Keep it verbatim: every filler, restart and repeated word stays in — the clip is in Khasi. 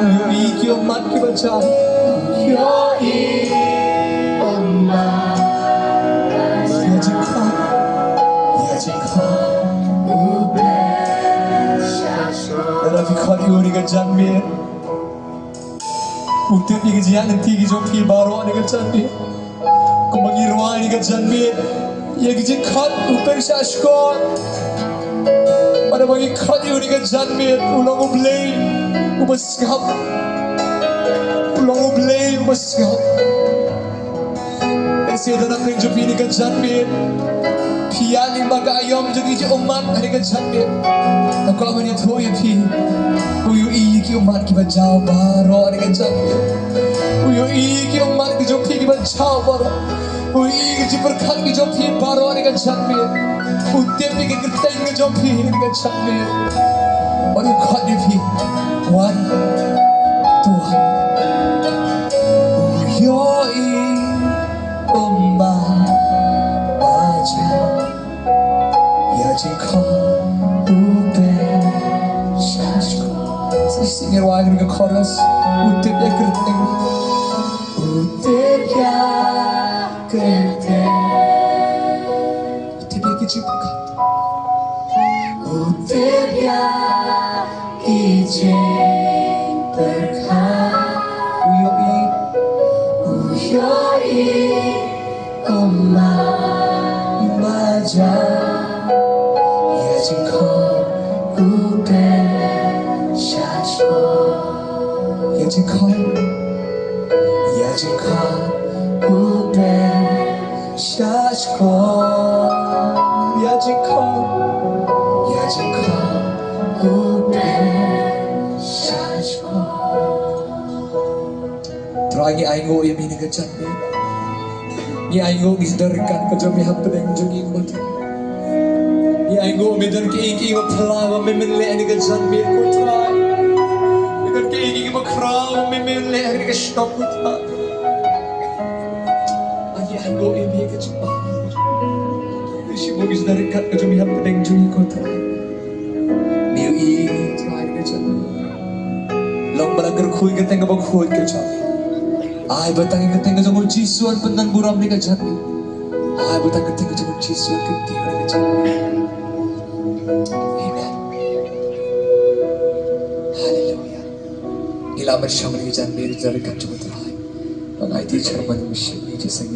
Ïohi ki ummat kiba jaw. Ïohi ummat. Ïa jingkhot. Ïa jingkhot. Lada phi khot ïa u ha kane ka janmiet, u tip ïa ka jingïaid lynti ka jong phi baroh ha kane ka janmiet. Kumba ngi rwai ha kane ka janmiet, ïa ka jingkhot u pynshah shkor. Bad haba ngi khot ïa u ha kane ka janmiet, u long U Blei uba sngap. U long U Blei uba sngap. Lehse don na pdeng jong phi ha kane ka janmiet, phi ïaid lyngba ka aïom jong ki ummat ha kane ka janmiet. Te u Kynrad un ïathuh ïa phi. U ïohi ïa ki ummat kiba jaw baroh ha kane ka janmiet. U ïohi ïa ki ummat ki jong phi kiba jaw baroh. U ïohi ïa ki jingpyrkhat ki jong phi baroh ha kane ka janmiet. U tip ïa ki kyrteng ki jong phi ha kane ka janmiet. Bad u khot ïa phi. Wan. To wan. U ïohi ummat ba jaw. Ïa jingkhot u pynshah shkor. Sa shisien ngin rwai ïa ka chorus. U tip ïa ka kyrteng. U tip ïa ka kyrteng. U tip ïa ki jingpyrkhat. U tip ïa ki jingpyrkhat. U ïohi. U ïohi. Ummat ba jaw. Ïa jingkhot u pynshah shkor. Ïa jingkhot. Ïa jingkhot u pynshah shkor. Ïa jingkhot. Ïa jingkhot u pynshah shkor. Trai, ngi ainguh ïa me ha kane ka janmiet. Ngi ainguh ngi sdang ryngkat ka jong me hapdeng jong ngi, ko Trai. Ngi ainguh me don kiei kiei ba phylla ba me men leh ha kane ka janmiet, ko Trai. Me don kiei kiei ba khraw ba me men leh ha kane ka shnong, ko Trai. Ngi ainguh ïa me ha kane ka janmiet. Ngi shim ngi sdang ryngkat ka jong me hapdeng jong ngi, ko Trai. Me ïohi, Trai, ha kane ka janmiet. Long ba la kyrkhu ïa ka kyrteng kaba khuid ka jong me. Ai ba tang ïa ka kyrteng ka jong u Jisu yn pyndonburom ha kane ka janmiet. Ai ba tang ïa ka kyrteng ka jong u Jisu yn kyntiew ha kane ka janmiet. Amen. Haleluia. Ngi lah ban shong ha kane ka janmiet, ha ka jingïaid ka jong u Trai. Ba ngi aiti shabar ban ïashim ïa ka jingseng.